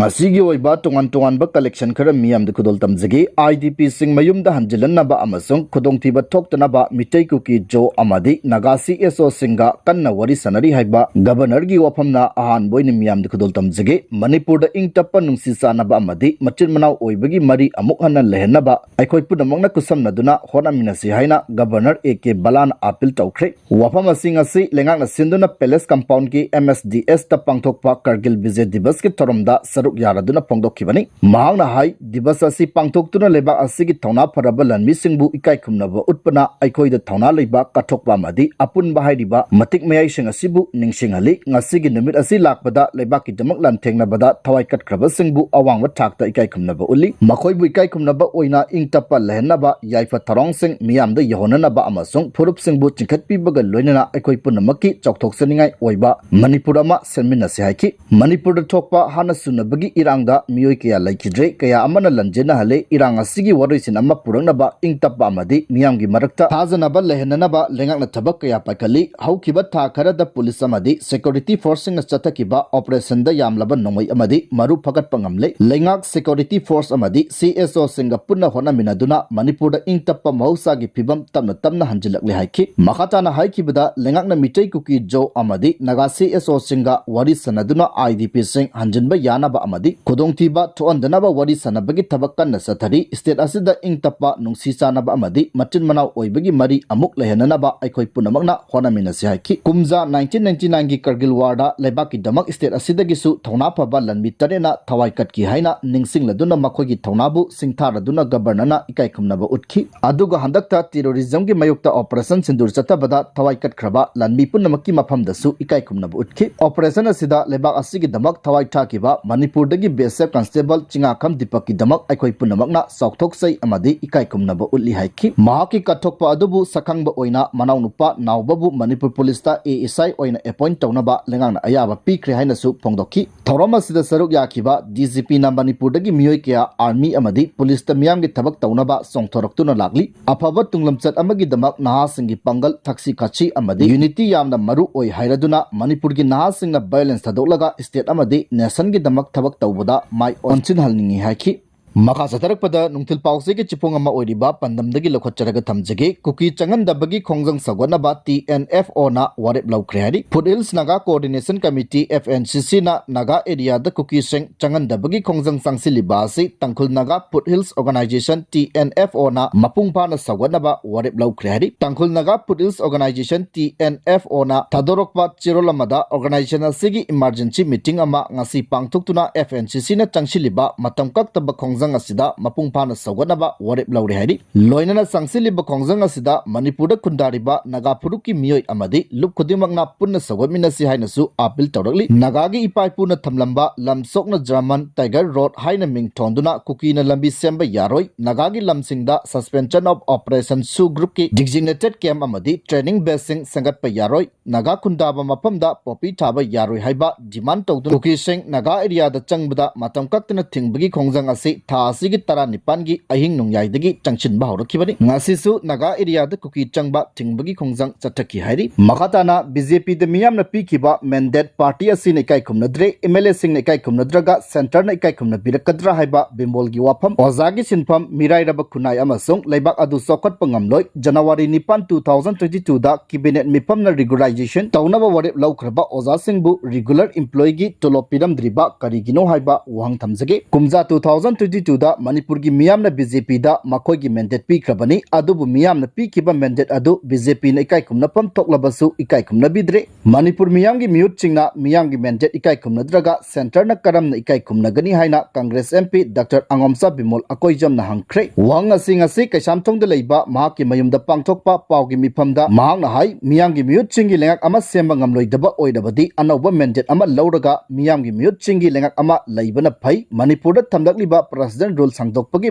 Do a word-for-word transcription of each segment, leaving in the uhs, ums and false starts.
ꯑꯁꯤꯒꯤ ꯑꯣꯏꯕ ꯇꯣꯉꯥꯟ ꯇꯣꯉꯥꯟꯕ collection ꯈꯔ ꯃꯤꯌꯥꯝꯗ ꯈꯨꯗꯣꯜ ꯇꯝꯖꯒꯦ꯫ IDPꯁꯤꯡ ꯃꯌꯨꯝꯗ ꯍꯟꯖꯤꯜꯍꯟꯅꯕ ꯑꯃꯁꯨꯡ ꯈꯨꯗꯣꯡꯊꯤꯕ ꯊꯣꯛꯇꯅꯕ ꯃꯤꯇꯩ ꯀꯨꯀꯤ ꯖꯣ ꯑꯃꯗꯤ ꯅꯥꯒꯥ CSOꯁꯤꯡꯒ ꯀꯟꯅ ꯋꯥꯔꯤ ꯁꯥꯟꯅꯔꯤ ꯍꯥꯏꯕ Governorꯒꯤ ꯋꯥꯐꯝꯅ ꯑꯍꯥꯟꯕ ꯑꯣꯏꯅ ꯃꯤꯌꯥꯝꯗ ꯈꯨꯗꯣꯜ ꯇꯝꯖꯒꯦ꯫ ꯃꯅꯤꯄꯨꯔꯗ ꯏꯪ ꯇꯞꯄ, ꯅꯨꯡꯁꯤ ꯆꯥꯟꯅꯕ ꯑꯃꯗꯤ ꯃꯆꯤꯟ ꯃꯅꯥꯎ ꯑꯣꯏꯕꯒꯤ ꯃꯔꯤ ꯑꯃꯨꯛ ꯍꯟꯅ ꯂꯩꯍꯟꯅꯕ ꯑꯩꯈꯣꯏ ꯄꯨꯝꯅꯃꯛꯅ ꯈꯨꯠꯁꯝꯅꯗꯨꯅ ꯍꯣꯠꯅꯃꯤꯟꯅꯁꯤ ꯍꯥꯏꯅ Governor A K ꯕꯂꯥꯅ appeal ꯇꯧꯈ꯭ꯔꯦ꯫ ꯋꯥꯐꯝ ꯑꯁꯤꯡ ꯑꯁꯤ ꯂꯩꯉꯥꯛꯅ ꯁꯤꯟꯗꯨꯅ Palace Compoundꯒꯤ MSDSꯇ ꯄꯥꯡꯊꯣꯛꯄ Kargil Vijay Divasꯀꯤ ꯊꯧꯔꯝꯗ ꯁꯔꯨꯛ ꯌꯥꯔꯗꯨꯅ ꯐꯣꯡꯗꯣꯛꯈꯤꯕꯅꯤ꯫ ꯃꯍꯥꯛꯅ ꯍꯥꯏ, ꯗꯤꯕꯁ ꯑꯁꯤ ꯄꯥꯡꯊꯣꯛꯇꯨꯅ ꯂꯩꯕꯥꯛ ꯑꯁꯤꯒꯤ ꯊꯧꯅꯥ ꯐꯔꯕ ꯂꯟꯃꯤꯁꯤꯡꯕꯨ ꯏꯀꯥꯏ ꯈꯨꯝꯅꯕ ꯎꯠꯄꯅ ꯑꯩꯈꯣꯏꯗ ꯊꯧꯅꯥ ꯂꯩꯕ, ꯀꯠꯊꯣꯛꯄ ꯑꯃꯗꯤ ꯑꯄꯨꯟꯕ ꯍꯥꯏꯔꯤꯕ ꯃꯇꯤꯛ ꯃꯌꯥꯏꯁꯤꯡ ꯑꯁꯤꯕꯨ ꯅꯤꯡꯁꯤꯡꯍꯜꯂꯤ꯫ ꯉꯁꯤꯒꯤ ꯅꯨꯃꯤꯠ ꯑꯁꯤ ꯂꯥꯛꯄꯗ ꯂꯩꯕꯥꯛꯀꯤꯗꯃꯛ ꯂꯥꯟꯊꯦꯡꯅꯕꯗ ꯊꯋꯥꯏ ꯀꯠꯈ꯭ꯔꯕꯁꯤꯡꯕꯨ ꯑꯋꯥꯡꯕ ꯊꯥꯛꯇ ꯏꯀꯥꯏ ꯈꯨꯝꯅꯕ ꯎꯠꯂꯤ꯫ ꯃꯈꯣꯏꯕꯨ ꯏꯀꯥꯏ ꯈꯨꯝꯅꯕ ꯑꯣꯏꯅ ꯏꯪ ꯇꯞꯄ ꯂꯩꯍꯟꯅꯕ ꯌꯥꯏꯐ ꯊꯧꯔꯥꯡꯁꯤꯡ ꯃꯤꯌꯥꯝꯗ ꯌꯧꯍꯟꯅꯅꯕ ꯑꯃꯁꯨꯡ ꯐꯨꯔꯨꯞꯁꯤꯡꯕꯨ ꯆꯤꯡꯈꯠꯄꯤꯕꯒ ꯂꯣꯏꯅꯅ ꯑꯩꯈꯣꯏ ꯄꯨꯝꯅꯃꯛꯀꯤ ꯆꯥꯎꯊꯣꯛꯆꯅꯤꯡꯉꯥꯏ ꯑꯣꯏꯕ ꯃꯅꯤꯄꯨꯔ ꯑꯃ ꯁꯦꯝꯃꯤꯟꯅꯁꯤ ꯍꯥꯏꯈꯤ꯫ ꯃꯅꯤꯄꯨꯔꯗ ꯊꯣꯛꯄ ꯍꯥꯟꯅ ꯁꯨꯅꯕꯒꯤ ꯏꯔꯥꯡꯗ ꯃꯤꯑꯣꯏ ꯀꯌꯥ ꯂꯩꯈꯤꯗ꯭ꯔꯦ, ꯀꯌꯥ ꯑꯃꯅ ꯂꯟꯖꯦꯟꯅꯍꯜꯂꯦ꯫ ꯏꯔꯥꯡ ꯑꯁꯤꯒꯤ ꯋꯥꯔꯣꯏꯁꯤꯟ ꯑꯃ ꯄꯨꯔꯛꯅꯕ ꯏꯪ ꯇꯞꯄ ꯑꯃꯗꯤ ꯃꯤꯌꯥꯝꯒꯤ ꯃꯔꯛꯇ ꯊꯥꯖꯅꯕ ꯂꯩꯍꯟꯅꯅꯕ ꯂꯩꯉꯥꯛꯅ ꯊꯕꯛ ꯀꯌꯥ ꯄꯥꯏꯈꯠꯂꯤ꯫ ꯍꯧꯈꯤꯕ ꯊꯥ ꯈꯔꯗ ꯄꯨꯂꯤꯁ ꯑꯃꯗꯤ security forceꯁꯤꯡꯅ ꯆꯠꯊꯈꯤꯕ operationꯗ ꯌꯥꯝꯂꯕ ꯅꯣꯡꯃꯩ ꯑꯃꯗꯤ ꯃꯔꯨ ꯐꯒꯠꯄ ꯉꯝꯂꯦ꯫ ꯂꯩꯉꯥꯛ, security force ꯑꯃꯗꯤ CSOꯁꯤꯡꯒ ꯄꯨꯟꯅ ꯍꯣꯠꯅꯃꯤꯟꯅꯗꯨꯅ ꯃꯅꯤꯄꯨꯔꯗ ꯏꯪ ꯇꯞꯄ ꯃꯍꯧꯁꯥꯒꯤ ꯐꯤꯕꯝ ꯇꯞꯅ ꯇꯞꯅ ꯍꯟꯖꯤꯜꯂꯛꯂꯦ ꯍꯥꯏꯈꯤ꯫ ꯃꯈꯥ ꯇꯥꯅ ꯍꯥꯏꯈꯤꯕꯗ, ꯂꯩꯉꯥꯛꯅ ꯃꯤꯇꯩ ꯀꯨꯀꯤ ꯖꯣ ꯑꯃꯗꯤ ꯅꯥꯒꯥ CSOꯁꯤꯡꯒ ꯋꯥꯔꯤ ꯁꯥꯟꯅꯗꯨꯅ IDPꯁꯤꯡ ꯍꯟꯖꯤꯟꯕ ꯌꯥꯅꯕ ꯑꯃꯗꯤ ꯈꯨꯗꯣꯡꯊꯤꯕ ꯊꯣꯛꯍꯟꯗꯅꯕ ꯋꯥꯔꯤ ꯁꯥꯟꯅꯕꯒꯤ ꯊꯕꯛ ꯀꯟꯅ ꯆꯠꯊꯔꯤ꯫ State ꯑꯁꯤꯗ ꯏꯪ ꯇꯞꯄ, ꯅꯨꯡꯁꯤ ꯆꯥꯟꯅꯕ ꯑꯃꯗꯤ ꯃꯆꯤꯟ ꯃꯅꯥꯎ ꯑꯣꯏꯕꯒꯤ ꯃꯔꯤ ꯑꯃꯨꯛ ꯂꯩꯍꯟꯅꯅꯕ ꯑꯩꯈꯣꯏ ꯄꯨꯝꯅꯃꯛꯅ ꯍꯣꯠꯅꯃꯤꯟꯅꯁꯤ ꯍꯥꯏꯈꯤ꯫ ꯀꯨꯝꯖꯥ nineteen ninety nineꯒꯤ Kargil Warꯗ ꯂꯩꯕꯥꯛꯀꯤꯗꯃꯛ state ꯑꯁꯤꯗꯒꯤꯁꯨ ꯊꯧꯅꯥ ꯐꯕ ꯂꯟꯃꯤ ꯇꯔꯦꯠꯅ ꯊꯋꯥꯏ ꯀꯠꯈꯤ ꯍꯥꯏꯅ ꯅꯤꯡꯁꯤꯡꯂꯗꯨꯅ ꯃꯈꯣꯏꯒꯤ ꯊꯧꯅꯥꯕꯨ ꯁꯤꯡꯊꯥꯔꯗꯨꯅ Governorꯅ ꯏꯀꯥꯏ ꯈꯨꯝꯅꯕ ꯎꯠꯈꯤ꯫ ꯑꯗꯨꯒ ꯍꯟꯗꯛꯇ terrorismꯒꯤ ꯃꯥꯌꯣꯛꯇ Operation ꯁꯤꯟꯗꯨꯔ ꯆꯠꯊꯕꯗ ꯊꯋꯥꯏ ꯀꯠꯈ꯭ꯔꯕ ꯂꯟꯃꯤ ꯄꯨꯝꯅꯃꯛꯀꯤ ꯃꯐꯝꯗꯁꯨ ꯏꯀꯥꯏ ꯈꯨꯝꯅꯕ ꯎꯠꯈꯤ꯫ Operation ꯑꯁꯤꯗ ꯂꯩꯕꯥꯛ ꯑꯁꯤꯒꯤꯗꯃꯛ ꯊꯋꯥꯏ ꯊꯥꯈꯤꯕ ꯃꯅꯤꯄꯨꯔꯗꯒꯤ BSF constable ꯆꯤꯡꯉꯥꯈꯝ ꯗꯤꯄꯛꯀꯤꯗꯃꯛ ꯑꯩꯈꯣꯏ ꯄꯨꯝꯅꯃꯛꯅ ꯆꯥꯎꯊꯣꯛꯆꯩ ꯑꯃꯗꯤ ꯏꯀꯥꯏ ꯈꯨꯝꯅꯕ ꯎꯠꯂꯤ ꯍꯥꯏꯈꯤ꯫ ꯃꯍꯥꯛꯀꯤ ꯀꯠꯊꯣꯛꯄ ꯑꯗꯨꯕꯨ ꯁꯛꯈꯪꯕ ꯑꯣꯏꯅ ꯃꯅꯥꯎꯅꯨꯄꯥ ꯅꯥꯎꯕꯕꯨ ꯃꯅꯤꯄꯨꯔ ꯄꯨꯂꯤꯁꯇ ASI ꯑꯣꯏꯅ appoint ꯇꯧꯅꯕ ꯂꯩꯉꯥꯛꯅ ꯑꯌꯥꯕ ꯄꯤꯈ꯭ꯔꯦ ꯍꯥꯏꯅꯁꯨ ꯐꯣꯡꯗꯣꯛꯈꯤ꯫ ꯊꯧꯔꯝ ꯑꯁꯤꯗ ꯁꯔꯨꯛ ꯌꯥꯈꯤꯕ DGPꯅ ꯃꯅꯤꯄꯨꯔꯗꯒꯤ ꯃꯤꯑꯣꯏ ꯀꯌꯥ, army ꯑꯃꯗꯤ ꯄꯨꯂꯤꯁꯇ ꯃꯤꯌꯥꯝꯒꯤ ꯊꯕꯛ ꯇꯧꯅꯕ ꯆꯣꯡꯊꯣꯔꯛꯇꯨꯅ ꯂꯥꯛꯂꯤ꯫ ꯑꯐꯕ ꯇꯨꯡꯂꯝꯆꯠ ꯑꯃꯒꯤꯗꯃꯛ ꯅꯍꯥꯁꯤꯡꯒꯤ ꯄꯥꯡꯒꯜ, ꯊꯛꯁꯤ ꯈꯥꯁꯤ ꯑꯃꯗꯤ unity ꯌꯥꯝꯅ ꯃꯔꯨ ꯑꯣꯏ ꯍꯥꯏꯔꯗꯨꯅ ꯃꯅꯤꯄꯨꯔꯒꯤ ꯅꯍꯥꯁꯤꯡꯅ violence ꯊꯥꯗꯣꯛꯂꯒ state ꯑꯃꯗꯤ nationꯒꯤꯗꯃꯛ ꯊꯕꯛ ꯊꯕꯛ ꯇꯧꯕꯗ ꯃꯥꯏ ꯑꯣꯟꯁꯤꯟꯍꯟꯅꯤꯡꯏ ꯍꯥꯏꯈꯤ꯫ ꯃꯈꯥ ꯆꯠꯊꯔꯛꯄꯗ ꯅꯨꯡꯊꯤꯜ ꯄꯥꯎꯆꯦꯒꯤ ꯆꯤꯐꯣꯡ ꯑꯃ ꯑꯣꯏꯔꯤꯕ ꯄꯥꯟꯗꯝꯗꯒꯤ ꯂꯧꯈꯠꯆꯔꯒ ꯊꯝꯖꯒꯦ꯫ ꯀꯨꯀꯤ ꯆꯪꯍꯟꯗꯕꯒꯤ ꯈꯣꯡꯖꯪ ꯁꯧꯒꯠꯅꯕ T N F O ꯅ ꯋꯥꯔꯦꯞ ꯂꯧꯈ꯭ꯔꯦ ꯍꯥꯏꯔꯤ꯫ Foot Hills Naga Coordination Committee, F N C C ꯅ ꯅꯥꯒꯥ ꯑꯦꯔꯤꯌꯥꯗ ꯀꯨꯀꯤꯁꯤꯡ ꯆꯪꯍꯟꯗꯕꯒꯤ ꯈꯣꯡꯖꯪ ꯆꯪꯁꯤꯜꯂꯤꯕ ꯑꯁꯤ Tangkhul Naga foot hills organisation, T N F O ꯅ ꯃꯄꯨꯡ ꯐꯥꯅ ꯁꯧꯒꯠꯅꯕ ꯋꯥꯔꯦꯞ ꯂꯧꯈ꯭ꯔꯦ ꯍꯥꯏꯔꯤ꯫ Tangkhul Naga foot hills organisation, T N F O ꯅ ꯊꯥꯗꯣꯔꯛꯄ ꯆꯦꯔꯣꯜ ꯑꯃꯗ ꯑꯣꯔꯒꯅꯥꯏꯖꯦꯁꯟ ꯑꯁꯤꯒꯤ ꯏꯃꯥꯔꯖꯦꯟꯁꯤ ꯃꯤꯇꯤꯡ ꯑꯃ ꯉꯁꯤ ꯄꯥꯡꯊꯣꯛꯇꯨꯅ F N C C ꯅ ꯆꯪꯁꯤꯜꯂꯤꯕ ꯃꯇꯝ ꯀꯛꯇꯕ ꯈꯣꯡꯖꯪ ꯑꯁꯤꯗ ꯃꯄꯨꯡ ꯐꯥꯅ ꯁꯧꯒꯠꯅꯕ ꯋꯥꯔꯦꯞ ꯂꯧꯔꯦ ꯍꯥꯏꯔꯤ꯫ ꯂꯣꯏꯅꯅ ꯆꯪꯁꯤꯜꯂꯤꯕ ꯈꯣꯡꯖꯪ ꯑꯁꯤꯗ ꯃꯅꯤꯄꯨꯔꯗ ꯈꯨꯟꯗꯥꯔꯤꯕ ꯅꯥꯒꯥ ꯐꯨꯔꯨꯞꯀꯤ ꯃꯤꯑꯣꯏ ꯑꯃꯗꯤ ꯂꯨꯞ ꯈꯨꯗꯤꯡꯃꯛꯅ ꯄꯨꯟꯅ ꯁꯧꯒꯠꯃꯤꯟꯅꯁꯤ ꯍꯥꯏꯅꯁꯨ ꯑꯥꯄꯤꯜ ꯇꯧꯔꯛꯂꯤ꯫ ꯅꯥꯒꯥꯒꯤ ꯏꯄꯥ ꯏꯄꯨꯅ ꯊꯝꯂꯝꯕ ꯂꯝ ꯁꯣꯛꯅ ꯖꯔꯃꯟ ꯇꯥꯏꯒꯔ ꯔꯣꯗ ꯍꯥꯏꯅ ꯃꯤꯡ ꯊꯣꯟꯗꯨꯅ ꯀꯨꯀꯤꯅ ꯂꯝꯕꯤ ꯁꯦꯝꯕ ꯌꯥꯔꯣꯏ, ꯅꯥꯒꯥꯒꯤ ꯂꯝꯁꯤꯡꯗ Suspension of Operation ꯁꯨ ꯒ꯭ꯔꯨꯞꯀꯤ designated camp ꯑꯃꯗꯤ training baseꯁꯤꯡ ꯁꯦꯝꯒꯠꯄ ꯌꯥꯔꯣꯏ, ꯅꯥꯒꯥ ꯈꯨꯟꯗꯥꯕ ꯃꯐꯝꯗ ꯄꯣꯄꯤ ꯊꯥꯕ ꯌꯥꯔꯣꯏ ꯍꯥꯏꯕ demand ꯇꯧꯗꯨꯅ ꯀꯨꯀꯤꯁꯤꯡ ꯅꯥꯒꯥ ꯑꯦꯔꯤꯌꯥꯗ ꯆꯪꯕꯗ ꯃꯇꯝ ꯀꯛꯇꯅ ꯊꯤꯡꯕꯒꯤ ꯈꯣꯡꯖꯪ ꯑꯁꯤ ꯊꯥ ꯑꯁꯤꯒꯤ ꯇꯔꯥꯅꯤꯄꯥꯟꯒꯤ ꯑꯍꯤꯡ ꯅꯣꯡꯌꯥꯏꯗꯒꯤ ꯆꯪꯁꯤꯟꯕ ꯍꯧꯔꯛꯈꯤꯕꯅꯤ꯫ ꯉꯁꯤꯁꯨ ꯅꯥꯒꯥ ꯑꯦꯔꯤꯌꯥꯗ ꯀꯨꯀꯤ ꯆꯪꯕ ꯊꯤꯡꯕꯒꯤ ꯈꯣꯡꯖꯪ ꯆꯠꯊꯈꯤ ꯍꯥꯏꯔꯤ꯫ ꯃꯈꯥ ꯇꯥꯅ B J P ꯗ ꯃꯤꯌꯥꯝꯅ ꯄꯤꯈꯤꯕ mandate party ꯑꯁꯤꯅ ꯏꯀꯥꯏ ꯈꯨꯝꯅꯗ꯭ꯔꯦ, M L A ꯁꯤꯡꯅ ꯏꯀꯥꯏ ꯈꯨꯝꯅꯗ꯭ꯔꯒ centreꯅ ꯏꯀꯥꯏ ꯈꯨꯝꯅꯕꯤꯔꯛꯀꯗ꯭ꯔꯥ ꯍꯥꯏꯕ ꯕꯤꯃꯣꯜꯒꯤ ꯋꯥꯐꯝ, ꯑꯣꯖꯥꯒꯤ ꯁꯤꯟꯐꯝ, ꯃꯤꯔꯥꯏꯔꯕ ꯈꯨꯟꯅꯥꯏ ꯑꯃꯁꯨꯡ ꯂꯩꯕꯥꯛ ꯑꯗꯨ ꯆꯥꯎꯈꯠꯄ ꯉꯝꯂꯣꯏ꯫ January ꯅꯤꯄꯥꯟ, two thousand twenty two ꯗ cabinet ꯃꯤꯐꯝꯅ regularization ꯇꯧꯅꯕ ꯋꯥꯔꯦꯞ ꯂꯧꯈ꯭ꯔꯕ ꯑꯣꯖꯥꯁꯤꯡꯕꯨ regular employeeꯒꯤ ꯇꯣꯂꯣꯞ ꯄꯤꯔꯝꯗ꯭ꯔꯤꯕ ꯀꯔꯤꯒꯤꯅꯣ ꯍꯥꯏꯕ ꯋꯥꯍꯪ ꯊꯝꯖꯒꯦ꯫ ꯀꯨꯝꯖꯥ two thousand twenty two ꯗ ꯃꯅꯤꯄꯨꯔꯒꯤ ꯃꯤꯌꯥꯝꯅ B J P ꯗ ꯃꯈꯣꯏꯒꯤ mandate ꯄꯤꯈ꯭ꯔꯕꯅꯤ, ꯑꯗꯨꯕꯨ ꯃꯤꯌꯥꯝꯅ ꯄꯤꯈꯤꯕ mandate ꯑꯗꯨ B J Pꯅ ꯏꯀꯥꯏ ꯈꯨꯝꯅꯐꯝ ꯊꯣꯛꯂꯕꯁꯨ ꯏꯀꯥꯏ ꯈꯨꯝꯅꯕꯤꯗ꯭ꯔꯦ꯫ ꯃꯅꯤꯄꯨꯔ ꯃꯤꯌꯥꯝꯒꯤ ꯃꯤꯍꯨꯠꯁꯤꯡꯅ ꯃꯤꯌꯥꯝꯒꯤ mandate ꯏꯀꯥꯏ ꯈꯨꯝꯅꯗ꯭ꯔꯒ centreꯅ ꯀꯔꯝꯅ ꯏꯀꯥꯏ ꯈꯨꯝꯅꯒꯅꯤ ꯍꯥꯏꯅ Congress M P Doctor ꯑꯉꯣꯝꯆꯥ Bimol ꯑꯀꯣꯏꯖꯝꯅ ꯍꯪꯈ꯭ꯔꯦ꯫ ꯋꯥꯍꯪ ꯑꯁꯤ ꯉꯁꯤ ꯀꯩꯁꯥꯝꯊꯣꯡꯗ ꯂꯩꯕ ꯃꯍꯥꯛꯀꯤ ꯃꯌꯨꯝꯗ ꯄꯥꯡꯊꯣꯛꯄ ꯄꯥꯎꯒꯤ ꯃꯤꯐꯝꯗ ꯃꯍꯥꯛꯅ ꯍꯥꯏ, ꯃꯤꯌꯥꯝꯒꯤ ꯃꯤꯍꯨꯠꯁꯤꯡꯒꯤ ꯂꯩꯉꯥꯛ ꯑꯃ ꯁꯦꯝꯕ ꯉꯝꯂꯣꯏꯗꯕ ꯑꯣꯏꯔꯕꯗꯤ ꯑꯅꯧꯕ mandate ꯑꯃ ꯂꯧꯔꯒ ꯃꯤꯌꯥꯝꯒꯤ ꯃꯤꯍꯨꯠꯁꯤꯡꯒꯤ ꯂꯩꯉꯥꯛ ꯑꯃ ꯂꯩꯕꯅ ꯐꯩ꯫ ꯃꯅꯤꯄꯨꯔꯗ ꯊꯝꯂꯛꯂꯤꯕ ꯄ꯭ꯔꯖꯥ President Rule ꯁꯥꯡꯗꯣꯛꯄꯒꯤ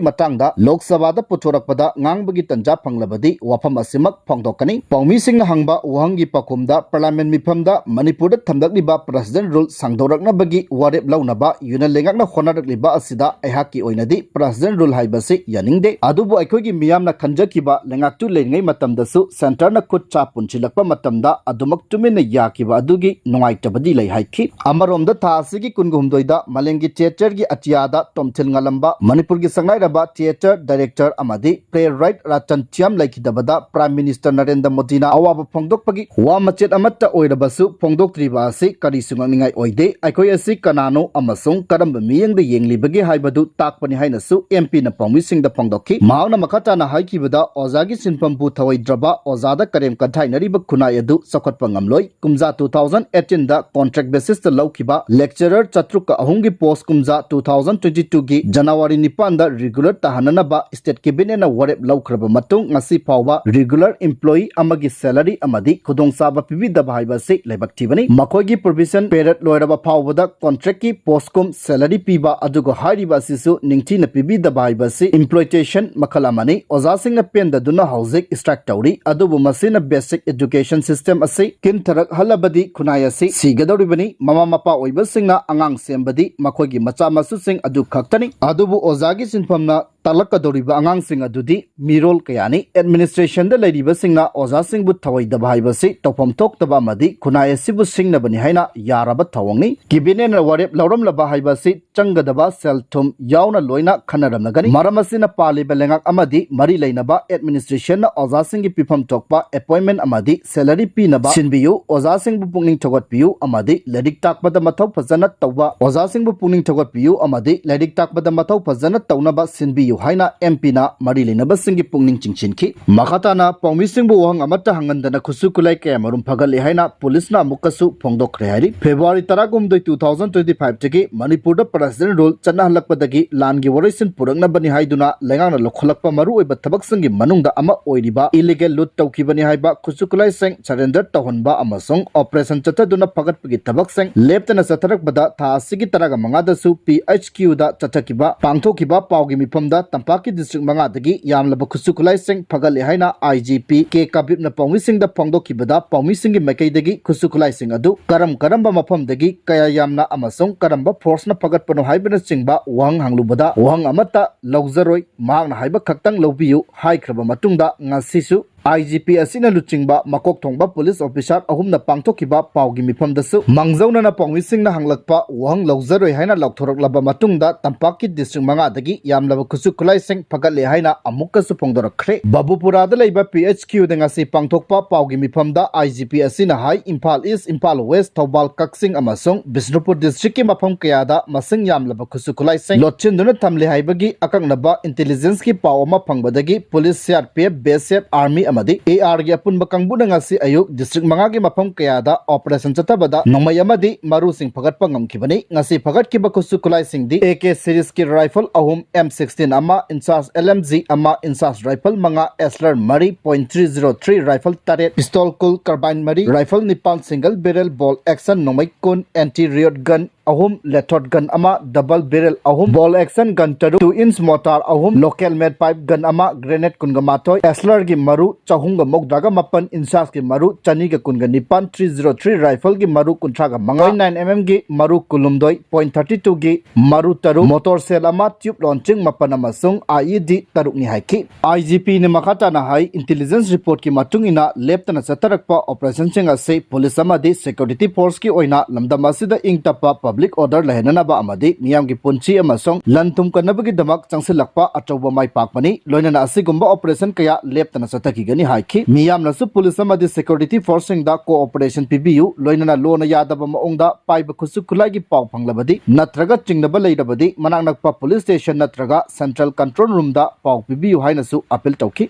ꯃꯇꯥꯡꯗ ꯂꯣꯛ ꯁꯚꯥꯗ ꯄꯨꯊꯣꯔꯛꯄꯗ ꯉꯥꯡꯕꯒꯤ ꯇꯟꯖꯥ ꯐꯪꯂꯕꯗꯤ ꯋꯥꯐꯝ ꯑꯁꯤꯃꯛ ꯐꯣꯡꯗꯣꯛꯀꯅꯤ꯫ ꯄꯥꯎꯃꯤꯁꯤꯡꯅ ꯍꯪꯕ ꯋꯥꯍꯪꯒꯤ ꯄꯥꯎꯈꯨꯝꯗ Parliament ꯃꯤꯐꯝꯗ ꯃꯅꯤꯄꯨꯔꯗ ꯊꯝꯂꯛꯂꯤꯕ President Rule ꯁꯥꯡꯗꯣꯔꯛꯅꯕꯒꯤ ꯋꯥꯔꯦꯞ ꯂꯧꯅꯕ Union ꯂꯩꯉꯥꯛꯅ ꯍꯣꯠꯅꯔꯛꯂꯤꯕ ꯑꯁꯤꯗ ꯑꯩꯍꯥꯛꯀꯤ ꯑꯣꯏꯅꯗꯤ President Rule ꯍꯥꯏꯕꯁꯤ ꯌꯥꯅꯤꯡꯗꯦ꯫ ꯑꯗꯨꯕꯨ ꯑꯩꯈꯣꯏꯒꯤ ꯃꯤꯌꯥꯝꯅ ꯈꯟꯖꯈꯤꯕ ꯂꯩꯉꯥꯛꯇꯨ ꯂꯩꯔꯤꯉꯩ ꯃꯇꯝꯗꯁꯨ Centreꯅ ꯈꯨꯠ ꯁꯥ ꯄꯨꯟꯁꯤꯜꯂꯛꯄ ꯃꯇꯝꯗ ꯑꯗꯨꯃꯛ ꯇꯨꯃꯤꯟꯅ ꯌꯥꯈꯤꯕ ꯑꯗꯨꯒꯤ ꯅꯨꯡꯉꯥꯏꯇꯕꯗꯤ ꯂꯩ ꯍꯥꯏꯈꯤ꯫ ꯑꯃꯔꯣꯝꯗ ꯊꯥ ꯑꯁꯤꯒꯤ ꯀꯨꯟꯒ ꯍꯨꯝꯗꯣꯏꯗ ꯃꯥꯂꯦꯝꯒꯤ theatreꯒꯤ ꯑꯇꯤꯌꯥꯗ ꯇꯣꯝꯊꯤꯜ ꯉꯜꯂꯝꯕ ꯃꯅꯤꯄꯨꯔꯒꯤ ꯁꯛꯅꯥꯏꯔꯕ theatre director ꯑꯃꯗꯤ playwright ꯔꯇꯟ ꯊꯤꯌꯥꯝ ꯂꯩꯈꯤꯗꯕꯗ Prime Minister ꯅꯔꯦꯟꯗ꯭ꯔ ꯃꯣꯗꯤꯅ ꯑꯋꯥꯕ ꯐꯣꯡꯗꯣꯛꯄꯒꯤ ꯋꯥ ꯃꯆꯦꯠ ꯑꯃꯠꯇ ꯑꯣꯏꯔꯕꯁꯨ ꯐꯣꯡꯗꯣꯛꯇ꯭ꯔꯤꯕ ꯑꯁꯤ ꯀꯔꯤꯁꯨ ꯉꯛꯅꯤꯡꯉꯥꯏ ꯑꯣꯏꯗꯦ꯫ ꯑꯩꯈꯣꯏ ꯑꯁꯤ ꯀꯅꯥꯅꯣ ꯑꯃꯁꯨꯡ ꯀꯔꯝꯕ ꯃꯤꯠꯌꯦꯡꯗ ꯌꯦꯡꯂꯤꯕꯒꯦ ꯍꯥꯏꯕꯗꯨ ꯇꯥꯛꯄꯅꯤ ꯍꯥꯏꯅꯁꯨ MPꯅ ꯄꯥꯎꯃꯤꯁꯤꯡꯗ ꯐꯣꯡꯗꯣꯛꯈꯤ꯫ ꯃꯍꯥꯛꯅ ꯃꯈꯥ ꯇꯥꯅ ꯍꯥꯏꯈꯤꯕꯗ, ꯑꯣꯖꯥꯒꯤ ꯁꯤꯟꯐꯝꯕꯨ ꯊꯧꯑꯣꯏꯗ꯭ꯔꯕ, ꯑꯣꯖꯥꯗ ꯀꯔꯦꯝ ꯀꯟꯊꯥꯏꯅꯔꯤꯕ ꯈꯨꯟꯅꯥꯏ ꯑꯗꯨ ꯆꯥꯎꯈꯠꯄ ꯉꯝꯂꯣꯏ꯫ ꯀꯨꯝꯖꯥ two thousand eighteenꯗ contract basisꯇ ꯂꯧꯈꯤꯕ lecturer ꯆꯥꯇ꯭ꯔꯨꯛꯀ ꯑꯍꯨꯝꯒꯤ post ꯀꯨꯝꯖꯥ two thousand twenty twoꯒꯤ January ꯅꯤꯄꯥꯟꯗ regular ꯇꯥꯍꯟꯅꯅꯕ state cabinetꯅ ꯋꯥꯔꯦꯞ ꯂꯧꯈ꯭ꯔꯕ ꯃꯇꯨꯡ, ꯉꯁꯤ ꯐꯥꯎꯕ regular employee ꯑꯃꯒꯤ salary ꯑꯃꯗꯤ ꯈꯨꯗꯣꯡꯆꯥꯕ ꯄꯤꯕꯤꯗꯕ ꯍꯥꯏꯕ ꯑꯁꯤ ꯂꯥꯏꯕꯛ ꯊꯤꯕꯅꯤ꯫ ꯃꯈꯣꯏꯒꯤ provision period ꯂꯣꯏꯔꯕ ꯐꯥꯎꯕꯗ contractꯀꯤ post ꯀꯨꯝ salary ꯄꯤꯕ, ꯑꯗꯨꯒ ꯍꯥꯏꯔꯤꯕ ꯑꯁꯤꯁꯨ ꯅꯤꯡꯊꯤꯅ ꯄꯤꯕꯤꯗꯕ ꯍꯥꯏꯕ ꯑꯁꯤ exploitation ꯃꯈꯜ ꯑꯃꯅꯤ꯫ ꯑꯣꯖꯥꯁꯤꯡꯅ ꯄꯦꯟꯗꯗꯨꯅ ꯍꯧꯖꯤꯛ strike ꯇꯧꯔꯤ, ꯑꯗꯨꯕꯨ ꯃꯁꯤꯅ basic education system ꯑꯁꯤ ꯀꯤꯟꯊꯔꯛꯍꯜꯂꯕꯗꯤ ꯈꯨꯟꯅꯥꯏ ꯑꯁꯤ ꯁꯤꯒꯗꯧꯔꯤꯕꯅꯤ꯫ ꯃꯃꯥ ꯃꯄꯥ ꯑꯣꯏꯕꯁꯤꯡꯅ ꯑꯉꯥꯡ ꯁꯦꯝꯕꯗꯤ ꯃꯈꯣꯏꯒꯤ ꯃꯆꯥ ꯃꯁꯨꯁꯤꯡ ꯑꯗꯨ ꯈꯛꯇꯅꯤ꯫ ꯑꯗꯨꯕꯨ ꯑꯣꯖꯥꯒꯤ ꯁꯤꯟꯐꯝꯅ ꯇꯥꯛꯂꯛꯀꯗꯧꯔꯤꯕ ꯑꯉꯥꯡꯁꯤꯡ ꯑꯗꯨꯗꯤ ꯃꯤꯔꯣꯜ ꯀꯌꯥꯅꯤ꯫ Administrationꯗ ꯂꯩꯔꯤꯕꯁꯤꯡꯅ ꯑꯣꯖꯥꯁꯤꯡꯕꯨ ꯊꯧꯑꯣꯏꯗꯕ ꯍꯥꯏꯕꯁꯤ ꯇꯧꯐꯝ ꯊꯣꯛꯇꯕ ꯑꯃꯗꯤ ꯈꯨꯟꯅꯥꯏ ꯑꯁꯤꯕꯨ ꯁꯤꯡꯅꯕꯅꯤ ꯍꯥꯏꯅ ꯌꯥꯔꯕ ꯊꯧꯑꯣꯡꯅꯤ꯫ Cabinetꯅ ꯋꯥꯔꯦꯞ ꯂꯧꯔꯝꯂꯕ ꯍꯥꯏꯕ ꯑꯁꯤ ꯆꯪꯒꯗꯕ ꯁꯦꯜ ꯊꯨꯝ ꯌꯥꯎꯅ ꯂꯣꯏꯅ ꯈꯟꯅꯔꯝꯂꯒꯅꯤ꯫ ꯃꯔꯝ ꯑꯁꯤꯅ ꯄꯥꯜꯂꯤꯕ ꯂꯩꯉꯥꯛ ꯑꯃꯗꯤ ꯃꯔꯤ ꯂꯩꯅꯕ administrationꯅ ꯑꯣꯖꯥꯁꯤꯡꯒꯤ ꯄꯤꯐꯝ ꯊꯣꯛꯄ appointment ꯑꯃꯗꯤ salary ꯄꯤꯅꯕ ꯁꯤꯟꯕꯤꯌꯨ꯫ ꯑꯣꯖꯥꯁꯤꯡꯕꯨ ꯄꯨꯛꯅꯤꯡ ꯊꯧꯒꯠꯄꯤꯌꯨ ꯑꯃꯗꯤ ꯂꯥꯏꯔꯤꯛ ꯇꯥꯛꯄꯗ ꯃꯊꯧ ꯐꯖꯅ ꯇꯧꯕ ꯑꯣꯖꯥꯁꯤꯡꯕꯨ ꯄꯨꯛꯅꯤꯡ ꯊꯧꯒꯠꯄꯤꯌꯨ ꯑꯃꯗꯤ ꯂꯥꯏꯔꯤꯛ ꯇꯥꯛꯄꯗ ꯃꯊꯧ ꯐꯖꯅ ꯇꯧꯅꯕ ꯁꯤꯟꯕꯤꯌꯨ꯫ ꯍꯥꯏꯅ ꯑꯦꯝ ꯄꯤꯅ ꯃꯔꯤ ꯂꯩꯅꯕꯁꯤꯡꯒꯤ ꯄꯨꯛꯅꯤꯡ ꯆꯤꯡꯁꯤꯟꯈꯤ꯫ ꯃꯈꯥ ꯇꯥꯅ ꯄꯥꯎꯃꯤꯁꯤꯡꯕꯨ ꯋꯥꯍꯪ ꯑꯃꯠꯇ ꯍꯪꯍꯟꯗꯅ ꯈꯨꯠꯁꯨ ꯈꯨꯠꯂꯥꯏ ꯀꯌꯥꯃꯔꯨꯝ ꯐꯒꯠꯂꯦ ꯍꯥꯏꯅ ꯄꯨꯂꯤꯁꯅ ꯑꯃꯨꯛꯀꯁꯨ ꯐꯣꯡꯗꯣꯛꯈ꯭ꯔꯦ ꯍꯥꯏꯔꯤ꯫ ꯐꯦꯕ꯭ꯔꯨꯋꯥꯔꯤ ꯇꯔꯥꯍꯨꯝꯗꯣꯏ, two thousand twenty five ꯇꯒꯤ ꯃꯅꯤꯄꯨꯔꯗ ꯄ꯭ꯔꯁꯤꯗꯦꯟ ꯔꯨꯜ ꯆꯠꯅꯍꯜꯂꯛꯄꯗꯒꯤ ꯂꯥꯟꯒꯤ ꯋꯥꯔꯣꯏꯁꯤꯟ ꯄꯨꯔꯛꯅꯕꯅꯤ ꯍꯥꯏꯗꯨꯅ ꯂꯩꯉꯥꯛꯅ ꯂꯧꯈꯠꯂꯛꯄ ꯃꯔꯨꯑꯣꯏꯕ ꯊꯕꯛꯁꯤꯡꯒꯤ ꯃꯅꯨꯡꯗ ꯑꯃ ꯑꯣꯏꯔꯤꯕ ꯏꯂꯤꯒꯦꯜ ꯂꯨꯠ ꯇꯧꯈꯤꯕꯅꯤ ꯍꯥꯏꯕ ꯈꯨꯠꯁꯨ ꯈꯨꯠꯂꯥꯏꯁꯤꯡ ꯁꯔꯦꯟꯗꯔ ꯇꯧꯍꯟꯕ ꯑꯃꯁꯨꯡ ꯑꯣꯄꯔꯦꯁꯟ ꯆꯠꯊꯗꯨꯅ ꯐꯒꯠꯄꯒꯤ ꯊꯕꯛꯁꯤꯡ ꯂꯦꯞꯇꯅ ꯆꯠꯊꯔꯛꯄꯗ ꯊꯥ ꯑꯁꯤꯒꯤ ꯇꯔꯥꯒ ꯃꯉꯥꯗꯁꯨ ꯄꯤ ꯑꯩꯆ ꯀ꯭ꯌꯨꯗ ꯆꯠꯊꯈꯤꯕ, ꯄꯥꯡꯊꯣꯛꯈꯤꯕ ꯄꯥꯎꯒꯤ ꯃꯤꯐꯝꯗ ꯇꯝꯄꯥꯛꯀꯤ ꯗꯤꯁꯇ꯭ꯔꯤꯛ ꯃꯉꯥꯗꯒꯤ ꯌꯥꯝꯂꯕ ꯈꯨꯠꯁꯨ ꯈꯨꯠꯂꯥꯏꯁꯤꯡ ꯐꯒꯠꯂꯦ ꯍꯥꯏꯅ ꯑꯥꯏ ꯖꯤ ꯄꯤ ꯀꯦ ꯀꯕꯤꯞꯅ ꯄꯥꯎꯃꯤꯁꯤꯡꯗ ꯐꯣꯡꯗꯣꯛꯈꯤꯕꯗ ꯄꯥꯎꯃꯤꯁꯤꯡꯒꯤ ꯃꯥꯏꯀꯩꯗꯒꯤ ꯈꯨꯠꯁꯨ ꯈꯨꯠꯂꯥꯏꯁꯤꯡ ꯑꯗꯨ ꯀꯔꯝ ꯀꯔꯝꯕ ꯃꯐꯝꯗꯒꯤ ꯀꯌꯥ ꯌꯥꯝꯅ ꯑꯃꯁꯨꯡ ꯀꯔꯝꯕ ꯐꯣꯔꯁꯅ ꯐꯒꯠꯄꯅꯣ ꯍꯥꯏꯕꯅꯆꯤꯡꯕ ꯋꯥꯍꯪ ꯍꯪꯂꯨꯕꯗ ꯋꯥꯍꯪ ꯑꯃꯠꯇ ꯂꯧꯖꯔꯣꯏ, ꯃꯍꯥꯛꯅ ꯍꯥꯏꯕ ꯈꯛꯇꯪ ꯂꯧꯕꯤꯌꯨ ꯍꯥꯏꯈ꯭ꯔꯕ ꯃꯇꯨꯡꯗ ꯉꯁꯤꯁꯨ ꯑꯥꯏ ꯖꯤ ꯄꯤ ꯑꯁꯤꯅ ꯂꯨꯆꯤꯡꯕ ꯃꯀꯣꯛ ꯊꯣꯡꯕ ꯄꯨꯂꯤꯁ ꯑꯣꯐꯤꯁꯥꯔ ꯑꯍꯨꯝꯅ ꯄꯥꯡꯊꯣꯛꯈꯤꯕ ꯄꯥꯎꯒꯤ ꯃꯤꯐꯝꯗꯁꯨ ꯃꯥꯡꯖꯧꯅꯅ ꯄꯥꯎꯃꯤꯁꯤꯡꯅ ꯍꯪꯂꯛꯄ ꯋꯥꯍꯪ ꯂꯧꯖꯔꯣꯏ ꯍꯥꯏꯅ ꯂꯥꯎꯊꯣꯔꯛꯂꯕ ꯃꯇꯨꯡꯗ ꯇꯝꯄꯥꯛꯀꯤ ꯗꯤꯁꯇ꯭ꯔꯤꯛ ꯃꯉꯥꯗꯒꯤ ꯌꯥꯝꯂꯕ ꯈꯨꯠꯁꯨ ꯈꯨꯠꯂꯥꯏꯁꯤꯡ ꯐꯒꯠꯂꯦ ꯍꯥꯏꯅ ꯑꯃꯨꯛꯀꯁꯨ ꯐꯣꯡꯗꯣꯔꯛꯈ꯭ꯔꯦ꯫ ꯕꯕꯨꯄꯨꯔꯥꯗ ꯂꯩꯕ ꯄꯤ ꯑꯩꯆ ꯀ꯭ꯌꯨꯗ ꯉꯁꯤ ꯄꯥꯡꯊꯣꯛꯄ ꯄꯥꯎꯒꯤ ꯃꯤꯐꯝꯗ ꯑꯥꯏ ꯖꯤ ꯄꯤ ꯑꯁꯤꯅ ꯍꯥꯏ, ꯏꯝꯐꯥꯜ ꯏꯁ, ꯏꯝꯐꯥꯜ ꯋꯦꯁ, ꯊꯧꯕꯥꯜ, ꯀꯛꯆꯤꯡ ꯑꯃꯁꯨꯡ ꯕꯤꯁꯅꯨꯄꯨꯔ ꯗꯤꯁꯇ꯭ꯔꯤꯛꯀꯤ ꯃꯐꯝ ꯀꯌꯥꯗ ꯃꯁꯤꯡ ꯌꯥꯝꯂꯕ ꯈꯨꯠꯁꯨ ꯈꯨꯠꯂꯥꯏꯁꯤꯡ ꯂꯣꯠꯁꯤꯟꯗꯨꯅ ꯊꯝꯂꯦ ꯍꯥꯏꯕꯒꯤ ꯑꯀꯛꯅꯕ ꯏꯟꯇꯦꯂꯤꯖꯦꯟꯁꯀꯤ ꯄꯥꯎ ꯑꯃ ꯐꯪꯕꯗꯒꯤ police, C R P F, B S F, army ꯑꯃꯗꯤ ꯑꯦ ꯑꯥꯔꯒꯤ ꯑꯄꯨꯟꯕ ꯀꯥꯡꯕꯨꯅ ꯉꯁꯤ ꯑꯌꯨꯛ ꯗꯤꯁꯇ꯭ꯔꯤꯛ ꯃꯉꯥꯒꯤ ꯃꯐꯝ ꯀꯌꯥꯗ ꯑꯣꯄꯔꯦꯁꯟ ꯆꯠꯊꯕꯗ ꯅꯣꯡꯃꯩ ꯑꯃꯗꯤ ꯃꯔꯨꯁꯤꯡ ꯐꯒꯠꯄ ꯉꯝꯈꯤꯕꯅꯤ꯫ ꯉꯁꯤ ꯐꯒꯠꯈꯤꯕ ꯈꯨꯠꯁꯨ ꯈꯨꯠꯂꯥꯏꯁꯤꯡꯗꯤ ꯑꯦ ꯀꯦ ꯁꯤꯔꯤꯖꯀꯤ ꯔꯥꯏꯐꯜ ꯑꯍꯨꯝ, ꯑꯦꯝ ꯁꯤꯛꯁꯇꯤꯟ ꯑꯃ, ꯏꯟꯆꯥꯔꯖ ꯑꯦꯜ ꯑꯦꯝ ꯖꯤ ꯑꯃ, ꯏꯟꯆꯥꯔꯖ ꯔꯥꯏꯐꯜ ꯃꯉꯥ, ꯑꯦꯁꯂꯔ ꯃꯔꯤ, point three zero three rifle ꯇꯔꯦꯠ, ꯄꯤꯁꯇꯣꯜ ꯀꯨꯜ, ꯀꯥꯔꯕꯥꯏꯟ ꯃꯔꯤ, ꯔꯥꯏꯐꯜ ꯅꯤꯄꯥꯟ, ꯁꯤꯡꯒꯜ ꯕꯦꯔꯦꯜ ꯕꯣꯜ ꯑꯦꯛꯁꯟ ꯅꯣꯡꯃꯩ ꯀꯨꯟ, ꯑꯦꯟꯇꯤ ꯔꯤꯌꯣꯠ ꯒꯟ ꯑꯍꯨꯝ, ꯂꯦꯊꯣꯠ ꯒꯟ ꯑꯃ, ꯗꯕꯜ ꯕꯦꯔꯦꯜ ꯑꯍꯨꯝ, ꯕꯣꯜ ꯑꯦꯛꯁꯟ ꯒꯟ ꯇꯔꯨꯛ, ꯇꯨ ꯏꯟꯆ ꯃꯣꯇꯥꯔ ꯑꯍꯨꯝ, ꯂꯣꯀꯦꯜ ꯃꯦꯠ ꯄꯥꯏꯞ ꯒꯟ ꯑꯃ, ꯒ꯭ꯔꯦꯅꯦꯗ ꯀꯨꯟꯒ ꯃꯥꯊꯣꯏ, ꯑꯦꯁꯂꯔꯒꯤ ꯃꯔꯨ ꯆꯍꯨꯝꯒ ꯃꯧꯗ꯭ꯔꯥꯒ ꯃꯥꯄꯟ, ꯏꯟꯆꯥꯔꯖꯀꯤ ꯃꯔꯨ ꯆꯅꯤꯒ ꯀꯨꯟꯒ ꯅꯤꯄꯥꯟ, ꯊ꯭ꯔꯤ ꯖꯤꯔꯣ ꯊ꯭ꯔꯤ ꯔꯥꯏꯐꯜꯒꯤ ꯃꯔꯨ ꯀꯨꯟꯊ꯭ꯔꯥꯒ ꯃꯉꯥ, ꯄꯣꯏꯟ ꯅꯥꯏꯟ ꯑꯦꯝ ꯑꯦꯝꯒꯤ ꯃꯔꯨ ꯀꯨꯟꯍꯨꯝꯗꯣꯏ, ꯄꯣꯏꯟ ꯊꯥꯔꯇꯤ ꯇꯨꯒꯤ ꯃꯔꯨ ꯇꯔꯨꯛ, ꯃꯣꯇꯣꯔ ꯁꯦꯜ ꯑꯃ, ꯇ꯭ꯌꯨꯕ ꯂꯣꯟꯆꯤꯡ ꯃꯥꯄꯟ ꯑꯃꯁꯨꯡ ꯑꯥꯏ ꯏ ꯗꯤ ꯇꯔꯨꯛꯅꯤ ꯍꯥꯏꯈꯤ꯫ ꯑꯥꯏ ꯖꯤ ꯄꯤꯅ ꯃꯈꯥ ꯇꯥꯅ ꯍꯥꯏ, ꯏꯟꯇꯦꯂꯤꯖꯦꯟꯁ ꯔꯤꯄꯣꯔꯠꯀꯤ ꯃꯇꯨꯡ ꯏꯟꯅ ꯂꯦꯞꯇꯅ ꯆꯠꯊꯔꯛꯄ ꯑꯣꯄꯔꯦꯁꯟꯁꯤꯡ ꯑꯁꯤ ꯄꯨꯂꯤꯁ ꯑꯃꯗꯤ ꯁꯦꯀ꯭ꯌꯨꯔꯤꯇꯤ ꯐꯣꯔꯁꯀꯤ ꯑꯣꯏꯅ ꯂꯝꯗꯝ ꯑꯁꯤꯗ ꯏꯪ ꯇꯞꯄ public order ꯂꯩꯍꯟꯅꯅꯕ ꯑꯃꯗꯤ ꯃꯤꯌꯥꯝꯒꯤ ꯄꯨꯟꯁꯤ ꯑꯃꯁꯨꯡ ꯂꯟ ꯊꯨꯝ ꯀꯟꯅꯕꯒꯤꯗꯃꯛ ꯆꯪꯁꯤꯜꯂꯛꯄ ꯑꯆꯧꯕ ꯃꯥꯏ ꯄꯥꯛꯄꯅꯤ꯫ ꯂꯣꯏꯅꯅ ꯑꯁꯤꯒꯨꯝꯕ operation ꯀꯌꯥ ꯂꯦꯞꯇꯅ ꯆꯠꯊꯈꯤꯒꯅꯤ ꯍꯥꯏꯈꯤ꯫ ꯃꯤꯌꯥꯝꯅꯁꯨ police ꯑꯃꯗꯤ security forceꯁꯤꯡꯗ cooperation ꯄꯤꯕꯤꯌꯨ꯫ ꯂꯣꯏꯅꯅ ꯂꯣꯅ ꯌꯥꯗꯕ ꯃꯑꯣꯡꯗ ꯄꯥꯏꯕ ꯈꯨꯠꯁꯨ ꯈꯨꯠꯂꯥꯏꯒꯤ ꯄꯥꯎ ꯐꯪꯂꯕꯗꯤ ꯅꯠꯇ꯭ꯔꯒ ꯆꯤꯡꯅꯕ ꯂꯩꯔꯕꯗꯤ ꯃꯅꯥꯛ ꯅꯛꯄ police station ꯅꯠꯇ꯭ꯔꯒ central control roomꯗ ꯄꯥꯎ ꯄꯤꯕꯤꯌꯨ ꯍꯥꯏꯅꯁꯨ appeal ꯇꯧꯈꯤ꯫